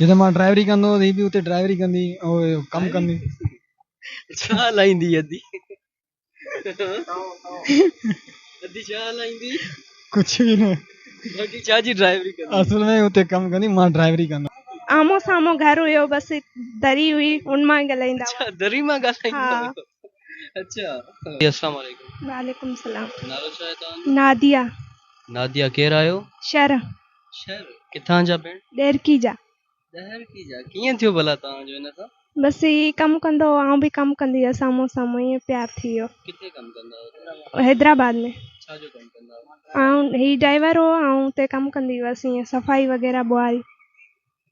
جتي مان ڊرائيوري ڪندو هوس، هي به اتي ڊرائيوري ڪندي ۽ ڪم ڪندي. ڇا هلائيندي ادي؟ ادي ڇا هلائيندي؟ ڪجهه به نه. باقي ڇا جي ڊرائيوري ڪندي؟ اصل ۾ اتي ڪم ڪندي، مان ڊرائيوري ڪندو. آمهون سامهون گهر هيو، بس دري هئي، ان مان ڳالهائيندا هئا. اڇا دري مان ڳالهائيندا هيو. اڇا. السلام عليڪم. وعليڪم السلام. نالو ڇا آهي توهان جو؟ ناديه. ناديه ڪير آهيو؟ شھر. شھر ڪٿان جا ڀيڻ؟ ڏهرڪي جا. ڏهرڪي جا. ڪيئن ٿيو ڀلا توهان جو هن سان؟ بس هي ڪم ڪندو هو آئون به ڪم ڪندي هيس آمهون سامهون ائين پيار ٿي ويو. ڪٿي ڪم ڪندا هئو توهان؟ حيدرآباد ۾. ڇا جو ڪم ڪندا هئو؟ آئون هي ڊرائيور هو آئون اتي ڪم ڪندي هيس ائين صفائي وغيره ٻهاري.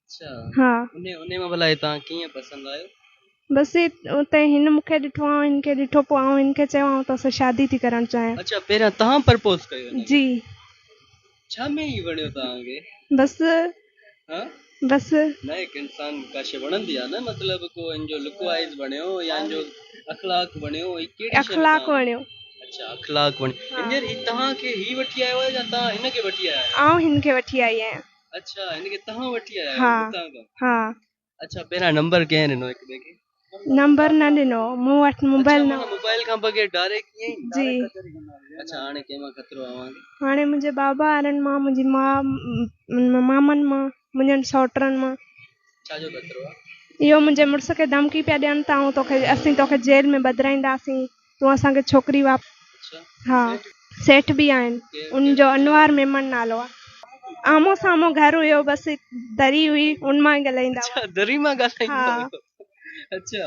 اڇا. ها. انهي انهي مان ڀلا هي توهان ڪيئن پسند آيو؟ بس اتي هن مون کي ڏٺو آئون هن کي ڏٺو پوء آئون هن کي چيو آئون توسان شادي ٿي ڪرڻ چاهيان. اڇا پهريان توهان پرپوز ڪيو هن کي؟ جي. ڇا ۾ ئي وڻيو توهان کي؟ بس. ها؟ بس. نه هڪ انسان ڪا شي وڻندي آ نه مطلب ڪو ان جو لڪ وائز وڻيو يا ان جو اخلاق وڻيو هي ڪهڙي شي ۾ اخلاق توهان وڻيو. اڇا اخلاق وڻيو. هينئر هي توهان کي هي وٺي آيو آهي يا توهان هن کي وٺي آيا آهيو؟ آئون هن کي وٺي آئي آهيان. اڇا هن کي توهان وٺي آيا آهيو ها هتان کان؟ ها. اڇا پهريان نمبر ڪنهن ڏنو هڪ ٻئي کي؟ نمبر نه ڏنو مون وٽ موبائل اڇا نه معنيٰ موبائل کان بغير ڊائريڪٽ ائين ئي؟ جي. اڇا هاڻي ڪنهن مان خطرو آ اوهان کي؟ هاڻي منهنجي بابا وارن مان منهنجي ماء مامن مان منهنجن سئوٽن مان. ڇا جو خطرو آ؟ اهو منهنجي مڙس کي ڌمڪي پيا ڏين ته آئون توکي اسين توکي جيل ۾ ٻڌرائينداسين تون اسان کي ڇوڪري واپس اڇا ها سيٺ به آهن ان جو انوار ميمڻ نالو آ. آمهون سامهون گهر هيو بس دري هئي ان مان ڳالهائيندا اڇا هئا. دري مان ڳالهائيندا ها. هيو. اڇا.